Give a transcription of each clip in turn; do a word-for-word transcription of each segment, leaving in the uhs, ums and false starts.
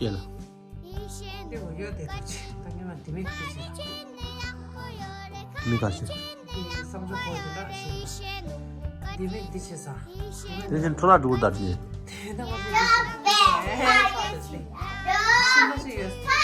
སྐྱེས་ལ། དེ་འོ་ཡོད་དེ་དུ་ཆེ། ད་ངས་མ་དེ་མིག་དེ་ཆེ་ས། མི་ག་ཤེས། དེ་བསམ་ཚུལ་ཕོ་དེ་འདྲ་ཤེས། དེ་མིག་དེ་ཆེ་ས། དེ་བཞིན་འཕྲོ་བརླག་འགྲོ་གི་ད་དེ། དེ་ན་མ་ཤེས་ཡོད་ས། ཤེས་མ་ཤེས་ཡོད་ས།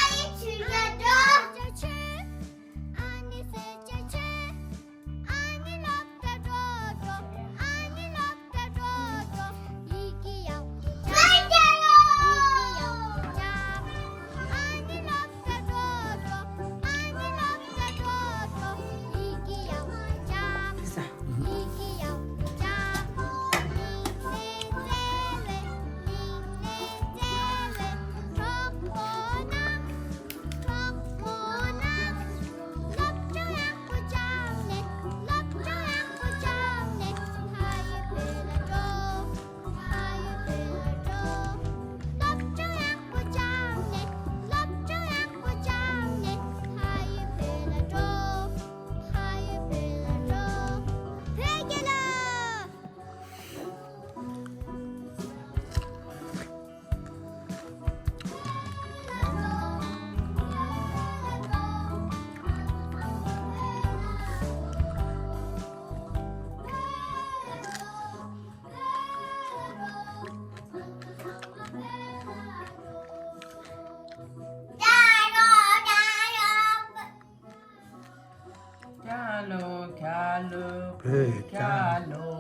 ཁ་ལོ་ཁ་ལོ་བོད་ཁ་ལོ།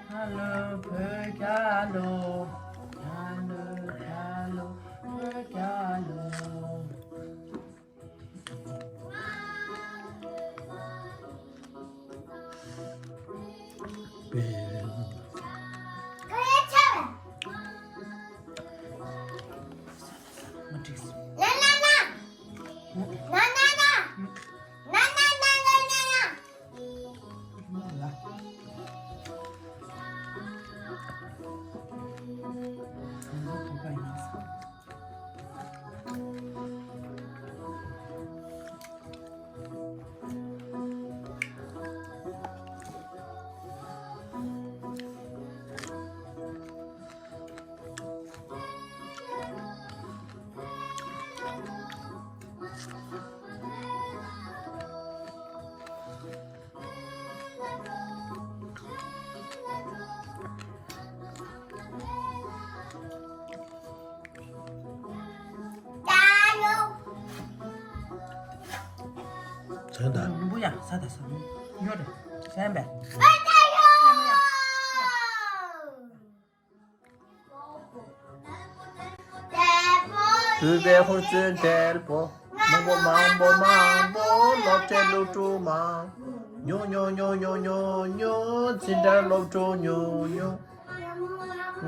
ཁ་ལོ་བོད་ཁ་ལོ། ཁ་ལོ་ཁ་ལོ་བོད་ཁ་ལོ། ཟན་དང་། ལུམ་བུ་ཡང་ཟ་དང་ཟ་མོ་ཡོད་རེད། ཟན་པས། བོད་པའི་ཧུར་བརྩོན་བྲེལ་པོ། མང་པོ་མང་པོ་མང་པོ། སློབ་གྲྭའི་སློབ་ཕྲུག་མང་། ཉུང་ཉུང་ཉུང་ཉུང་ཉུང་། འཛིན་གྲྭའི་སློབ་ཕྲུག་ཉུང་ཉུང་།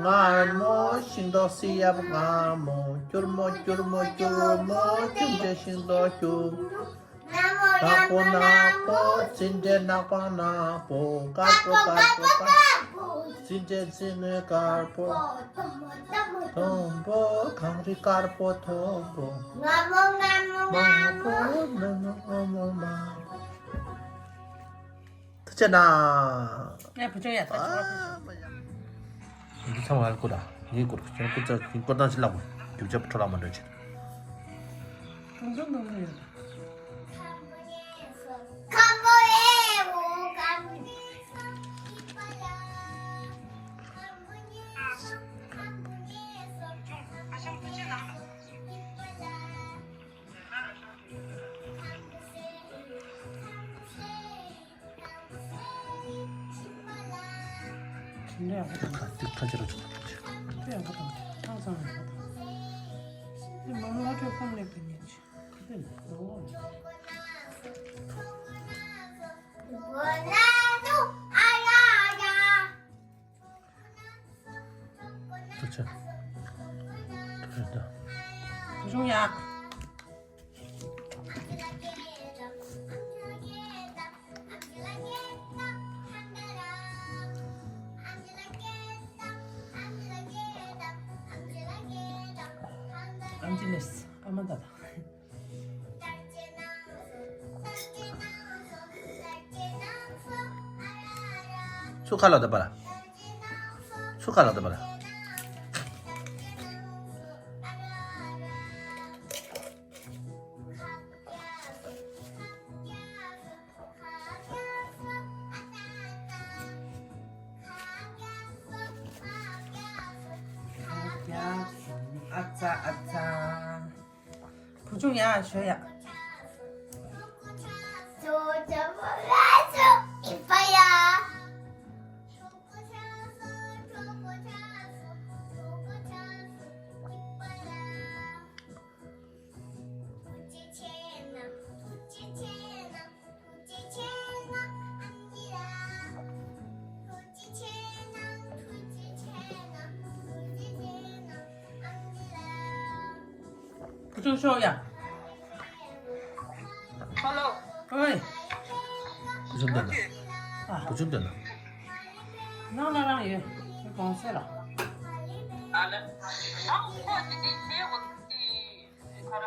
མངར་མོ་ཤིང་ཏོག་བསིལ་ཡབ་མངར་མོ། སྐྱུར་མོ་སྐྱུར་མོ་སྐྱུར་མོ། ཁྱུང་ཆེན་ཤིང་ཏོག་སྐྱུར། ནག་པོ་ནག་པོ། འཛིན་གྲྭའི་ནག་པང་ནག་པོ། དཀར་པོ་དཀར་པོ་དཀར་པོ། འཛིན་གྲྭའི་འཛིན་དངུལ་དཀར་པོ། མཐོན་པོ་གངས་རི་དཀར་པོ་མཐོན་པོ། མང་པོ་མང་པོ་མང་པོ་མང་པོ། ཐུགས་རྗེ་གནང་། ངས་བུ་ཆུང་ཡ་ད་ཆུང་བ་བུ་ཆུང་། འདི་ཚང་མ་ཧ་གོ་ད། ངས་གོ་ད། ཁྱོད་སྐུ་ཚ་ཁྱོད་སྐུ་ཐང་ཆེ་ལ་མོ། རྒྱུ་ཆ་འཕྲོ་བརླག་མ་འགྲོ་ཆེ། ཏུང་ཏུང་ཏུང་ཏུང་ཡོད། དེ་ཁ་དེ་ཁ་ཅིག་རོ་ཅིག་ཁ་ཅིག་དེ་ཡག་པོ་དང་ཐང་སང་ཡག་པོ་དང་། དེ་མ་མོ་ཨ་ཁྲོད་ཁོང་ལེགས་པའི་ཉིན་ཞིག་ཁ་དེ་ནི་འོ། ཐུགས་རྗེ་ཆེ། ཐུགས་རྗེ་ཆེ། གཞུང་ཡག་ཨམ་ཅི་ལེས་ཨ་མ་ད་ད། སུ་ཁ་ལོ་ད་པ་ལ། སུ་ཁ་ལོ་ད་པ་ལ། ཨ་ཙ། བུ་ཆུང་ཡ་ཞོ་ཡ། བུ་ཆུང་ཤོག་ཡ། ཧ་ལོ། ཨོའི། བུ་ཆུང་འདོན་ན། ཨ། བུ་ཆུང་འདོན་ན། ནང་ལ་རང་ཡོད། དེ་གོང་ཚད་ལ། ཨ་ལེ། ཨ་ཁོ་ཅི་དེ་དེ་གོ་དེ་ཁོ་ར།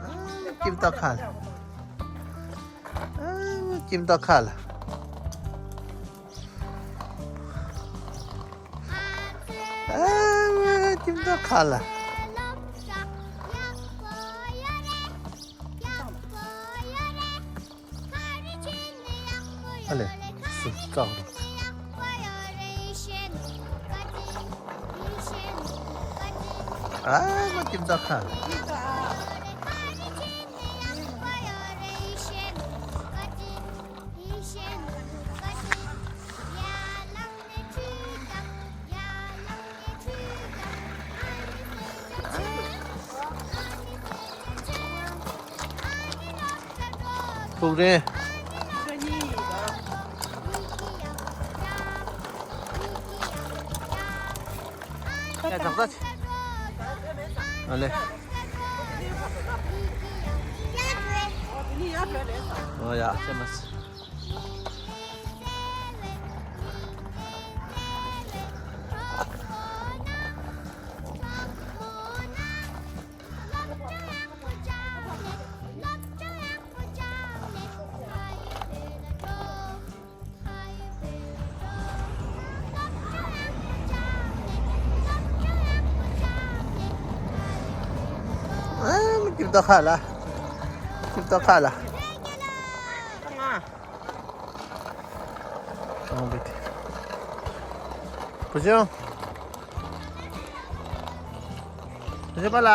ཨ། ཀིབ་ཏོ་ཁ་ལ། ཨ། ཀིབ་ཏོ་ཁ་ལ། ཨ། ཀིབ་ཏོ་ཁ་ལ། ཨ་ལེ། སུ་བཙག་རུ། ཨ་མ་ཀིམ་ཙག་ཁ། ཕུག་རེ། ཡ་ཛག་ཛག་ཅི། ཨ་ལེ། ཨོ་ཡ་ཅེ་མ་སི། ཨ་མ་ཀིབ་ཏོ་ཁ་ལ། ཀིབ་ཏོ་ཁ་ལ། ཨོ་བེ་ཏི། བུ་ཆུང་། བུ་ཆུང་པ་ལ།